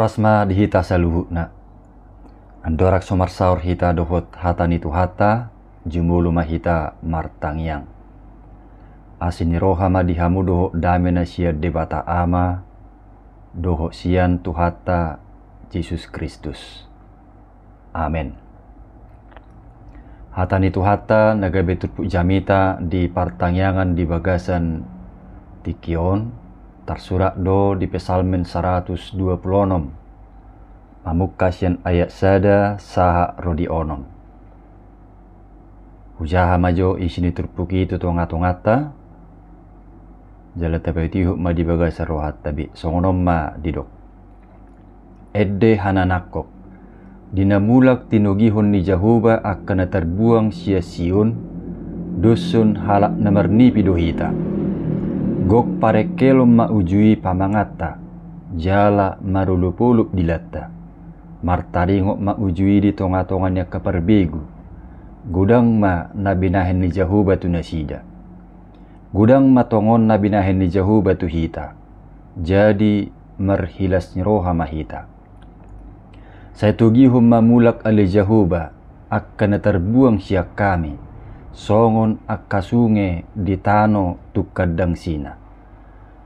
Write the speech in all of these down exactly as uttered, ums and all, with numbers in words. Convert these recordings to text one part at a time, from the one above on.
Horas ma di hita saluhutna. Andorang so marsaor hita dohot hata ni Tuhanta, jumolo ma hita martangiang. Asi ni roha ma di hamu dohot dame na sian Debata Ama dohot sian Tuhanta Jesus Kristus. Amen. Hata ni Tuhanta na gabe turpuk jamita di partangiangan di bagasan tingki on, tarsurat do di Psalmen saratus dua pulu onom, mamungka sian ayat sada sahat ro di onom. Hujaha ma jo isi ni turpuk i tu tonga-tonganta, jala tapaihutihut ma di bagasan rohanta be. Songon on ma didok. Ende hananangkok. Di na mulak tinogihon ni Jahowa angka na tarbuang sian Sion, doshon halak na marnipi do hita. Gok parengkelon ma uju i pamanganta, jala marolopolop dilanta. Martaringot ma uju i di tongatonga ni angka parbegu. Godang ma na binahen ni Jahowa tu nasida. Godang ma tongon na binahen ni Jahowa tu hita. Jadi marhilas ni roha ma hita. Sai togihon ma mulak ale Jahowa, angka na tarbuang sian hami, songon angka sunge di tano tungkan dangsina.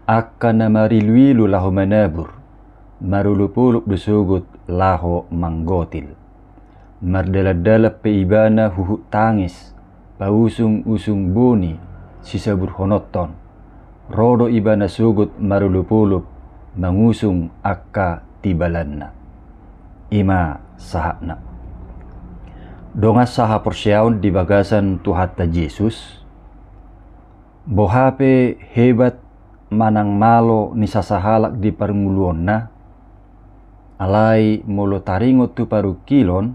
Angka na mariluilu laho manabur, marolopolop do sogot laho manggotil. Mardalandalan pe ibana huhut tangis, pausungusung boni sisaburhononton. Ro do ibana sogot marolopolop mangusung angka tibalanna. I ma sahatna. Dongan sahaporseaon di bagasan Tuhanta Jesus, boha pe hebat manang malo ni sasahalak di parngoluonna, alai molo taringot tu parungkilon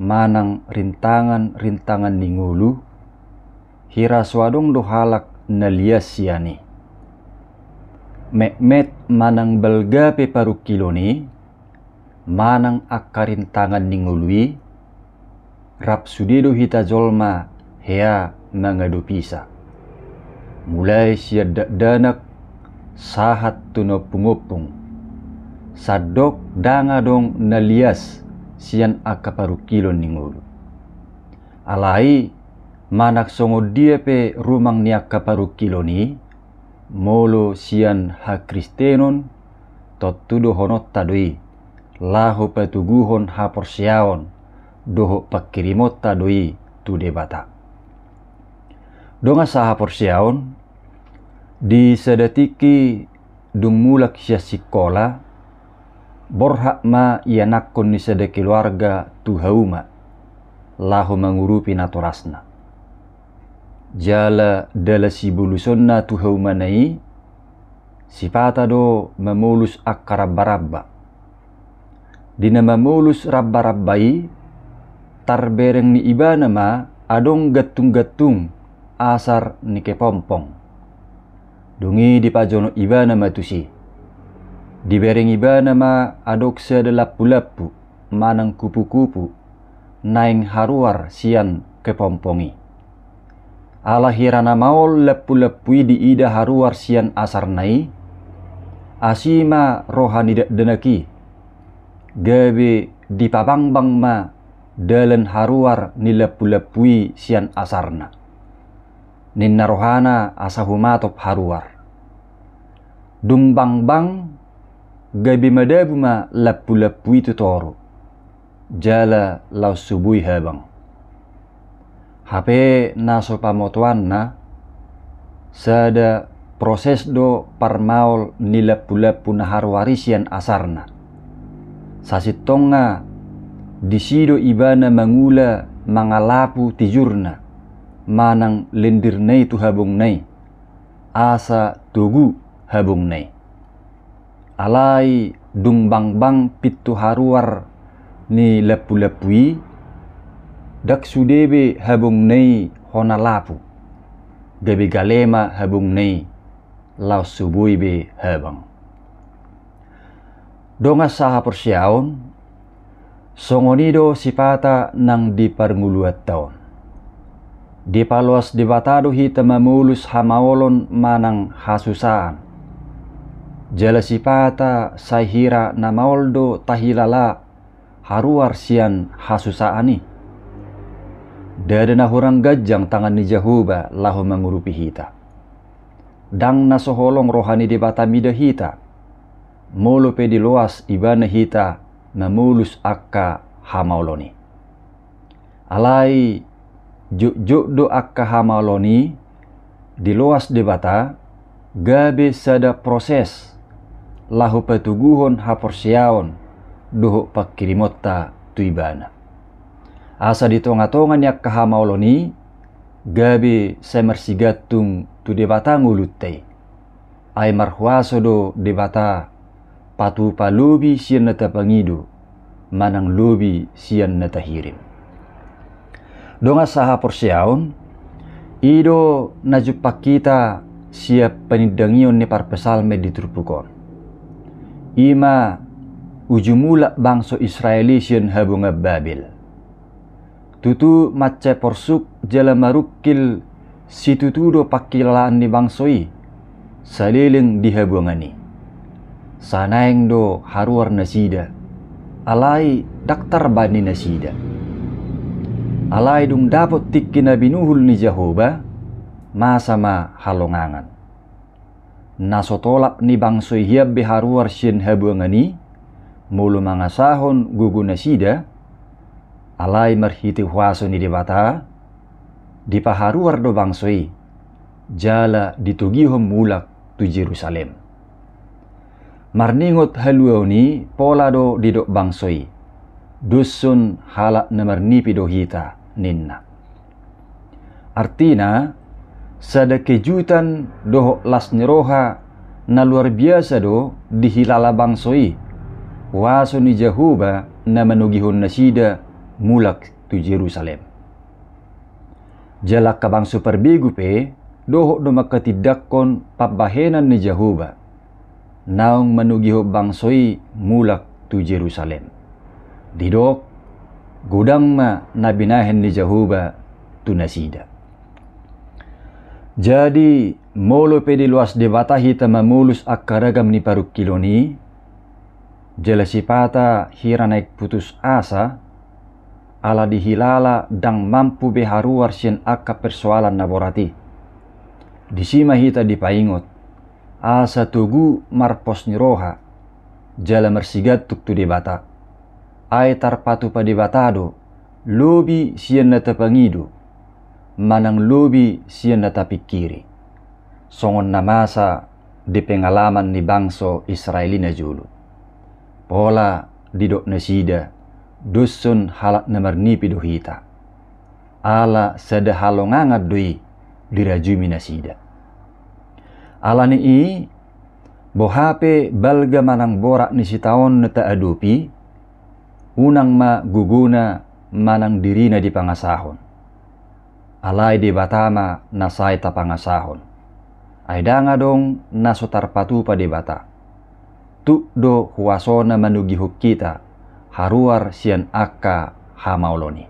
manang rintanganrintangan ni ngolu, hira so adong do halak na lias sian i. Metmet manang balga pe parungkilon i, manang angka rintangan ni ngolu i, rap sude do hita jolma hea mangadopisa. Mulai sian dakdanak sahat tu na ompungompung, sandok ndang adong na lias sian angka parungkilon ni ngolu. Alai manang songon dia pe rumang ni angka parungkilon i, molo sian hakristenon, tontu dohononta do i, laho patoguhon haporseaon dohot pangkirimonta do i tu Debata. Dongan sahaporseaon, di sada tingki dung mulak sian sikola, borhat ma ianakhon ni sada keluarga tu hauma, laho mangurupi natorasna. Jala dalan sibolusonna tu haumana i, sipata do mamolus angka rambaramba. Di na mamolus rambaramba i, tarbereng ni ibana ma adong gantunggantung asar ni kepompong. Dung i dipajonok ibana ma tusi. Dibereng ibana ma adong sada lampulampu manang kupukupu naeng haruar sian kepompong i. Ala hira na maol lampulampu i diida haruar sian asarna i, asi ma roha ni dakdanak i, gabe dipabangbang ma dalan haruar ni lampulampu i sian asarna. Ninna rohana asa humatop haruar. Dung bangbang, gabe madabu ma lampulampu i tu toru, jala laos so boi habang. Hape na so pamotoanna, sada proses do parmaol ni lampulampu na haruar i sian asarna. Sasintongna disi do ibana mangula mangalapu tijurna manang lendirna i tu habongna i, asa togu habongna i. Alai dung bangbang pintu haruar ni lampulampu i, ndang sude be habongna i hona lapu, gabe gale ma habongna i laos so boi be habang. Dongan sahaporseaon, songon i do sipata nang di parngoluanta on. Dipaloas Debata do hita mamolus hamaolon manang hasusaan. Jala sipata sai hira na maol do tahilala haruar sian hasusaan i. Ndada na hurang ganjang tangan ni Jahowa laho mangurupi hita. Ndang na so holong roha ni Debata mida hita, molo pe diloas Ibana hita mamolus angka hamaolon i. Alai jotjot do angka hamaolon i diloas Debata, gabe sada proses laho patoguhon haporseaon dohot pangkirimonta tu Ibana. Asa di tongatonga ni angka hamaolon i, gabe sai marsigantung tu Debata ngolunta i. Ai marhuaso do Debata patupa lobi sian na tapangido manang lobi sian na tahirim. Dongan sahaporseaon, i do na jumpang hita sian panindangion ni parpsalmen di turpuk on. I ma uju mulak bangso Israel i sian habuangan Babel. Tutu mansai porsuk jala marungkil situtu do pangkilalaan ni bangso i saleleng di habuangan i. Sai naeng do haruar nasida, alai ndang tarbaen nasida. Alai dung dapot tingki na binuhul ni Jahowa, masa ma halongangan. Na so tolap ni bangso i hian be haruar sian habuangan i, molo mangasahon gogo nasida, alai marhite huaso ni Debata, dipaharuar do bangso i, jala ditogihon mulak tu Jerusalem. Marningot haluaon i pola do didok bangso i, doshon halak na marnipi do hita, ninna. Artina, sada kejutan dohot las ni roha na luar biasa do dihilala bangso i, huaso ni Jahowa na manogihon nasida mulak tu Jerusalem. Jala angka bangso parbegu pe dohot do mangkatindangkon pambahenan ni Jahowa naung manogihon bangso i mulak tu Jerusalem. Didok, godang ma na binahen ni Jahowa tu nasida. Jadi, molo pe diloas Debata hita mamolus angka ragam ni parungkilon i, jala sipata hira naeng putus asa, ala dihilala ndang mampu be haruar sian angka persoalan na borat i. Disi ma hita dipaingot, asa togu marpos ni roha, jala marsigantung tu Debata. Ai tarpatupa Debata do, lobi sian na tapangido, manang lobi sian na tapingkiri. Songon na masa di pengalaman ni bangso Israel i na jolo. Pola didok nasida, doshon halak na marnipi do hita. Ala sada halongangan do i dirajumi nasida. Ala ni i, boha pe balga manang borat ni sitaon na taadopi, unang ma gogona manang dirina dipangasahon. Alai Debata ma na sai tapangasahon. Ai ndang adong na so tarpatupa Debata. Tuk do huasona manogihon hita haruar sian angka hamaolon i.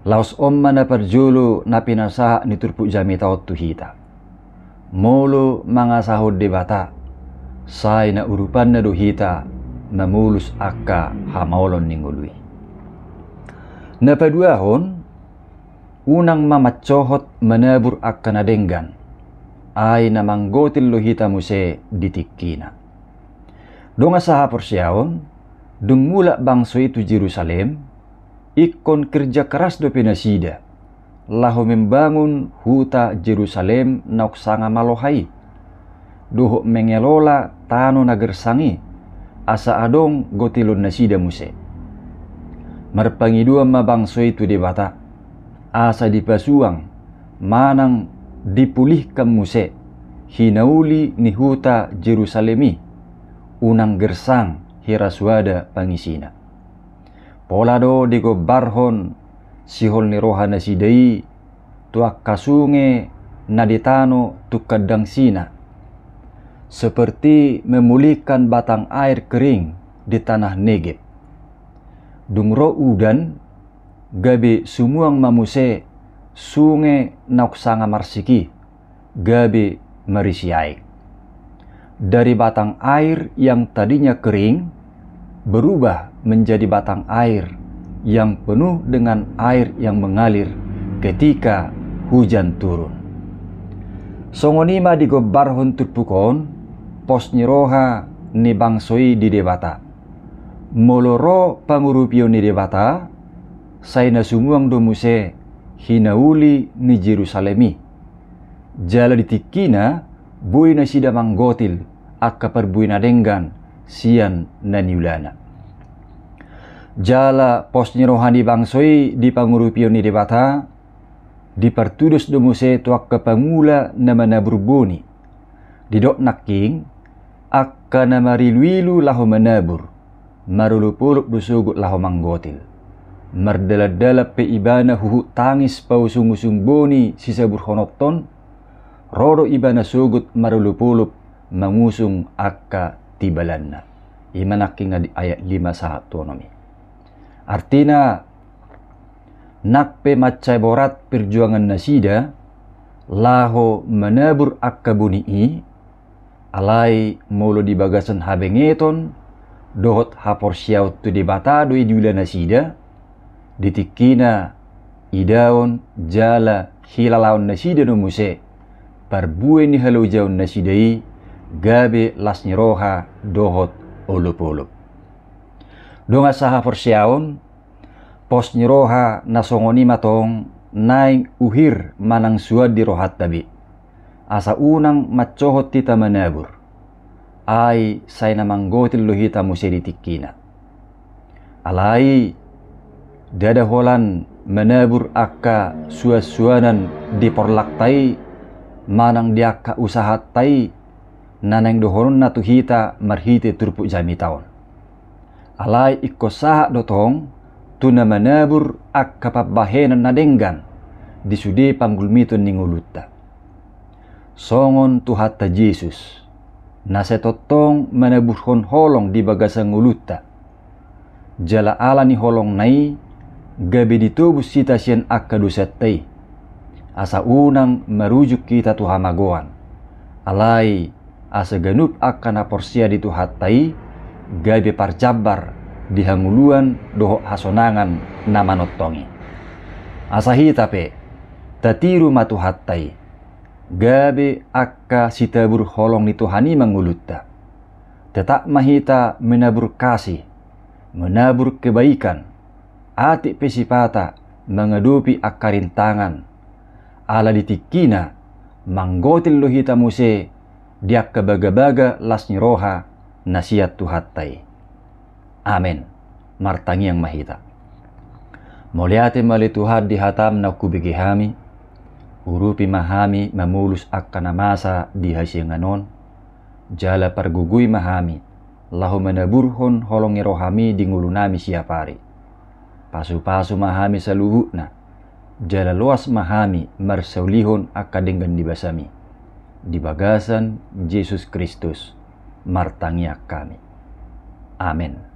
Laos on ma na parjolo na pinasahat ni turpuk jamita on tu hita. Molo mangasahon Debata, sai na urupanna do hita mamolus angka hamaolon ni ngolu i. Na paduahon, unang ma mansohot manabur angka na denggan, ai na manggotil do hita muse di tingkina. Dongan sahaporseaon, dung mulak bangso i tu Jerusalem, ingkon kerja keras dope nasida laho membangun huta Jerusalem naung sanga maloha i, dohot mengelola tano na gersang i, asa adong gotilon nasida muse. Marpangidoan ma bangso i tu Debata, asa dipasuang manang dipulihkan muse hinauli ni huta Jerusalem i, unang gersang hira suada pangisina. Pola do digombarhon sihol ni roha nasida i tu angka sunge na di tano tungkan dangsina, seperti memulihkan batang air kering di tanah Negeb. Dung ro udan, gabe sumuang ma muse sunge naung sanga marsik i, gabe marisi aek. Dari batang air yang tadinya kering, berubah menjadi batang air yang penuh dengan air yang mengalir ketika hujan turun. Songon i ma digombarhon turpuk on pos ni roha ni bangso i di Debata. Molo ro pangurupion ni Debata, sai na sumuang do muse hinauli ni Jerusalem i. Jala di tingkina boi nasida manggotil angka parbue na denggan sian na niulana. Jala pos ni roha ni bangso i di pangurupion ni Debata, dipartudos do muse tu angka pangula na manabur boni. Didok nangkin, angka na mariluilu laho manabur, marolopolop do sogot laho manggotil. Mardalandalan pe ibana huhut tangis pausungusung boni sisaburhononhon, ro do ibana sogot marolopolop mangusung angka tibalanna. I ma nangkin na di ayat lima sahat tu onom i. Artina, nang pe mansai borat perjuangan nasida laho manabur angka boni i, alai molo di bagasan habengeton dohot haporseaon tu Debata do i diula nasida, di tingkina idaon jala hilalaon nasida do muse parbue ni halojaon nasida i gabe las ni roha dohot olopolop. Dongan sahaporseaon, pos ni roha na songon i ma tong naeng uhir manang suan di rohanta be. Asa unang mansohot hita manabur, ai sai na manggotil do hita muse di tingkina. Alai ndada holan manabur angka suansuanan di porlakta i manang di angka usahanta i na naeng dohononna tu hita marhite turpuk jamita on. Alai ingkon sahat do tong tu na manabur angka pambahenan na denggan di sude panggulmiton ni ngolunta. Songon Tuhanta Jesus, na sai tongtong manaburhon holong di bagasan ngolunta. Jala ala ni holongna i gabe ditobus hita sian angka dosanta i, asa unang marujung hita tu hamagoan. Alai asa ganup angka na porsea di Tuhanta i gabe parjambar di hangoluan dohot hasonangan na manongtong i. Asa hita pe tatiru ma Tuhanta i, gabe angka sitabur holong ni Tuhan i ma ngolunta. Tetap ma hita menabur kasih, menabur kebaikan, atik pe sipata mangadopi angka rintangan. Ala di tingkina manggotil do hita muse di angka bagabaga las ni roha na sian Tuhanta i. Amen. Martangiang ma hita. Mauliate ma ale Tuhan di hatam na hubege hami. Urupi ma hami mamolus angka na masa di hasiangan on. Jala pargogoi ma hami laho manaburhon holong ni rohami di ngolunami siapari. Pasupasu ma hami saluhutna, jala loas ma hami marsaulihon angka denggan ni basami. Di bagasan Jesus Kristus martangiang hami. Amen.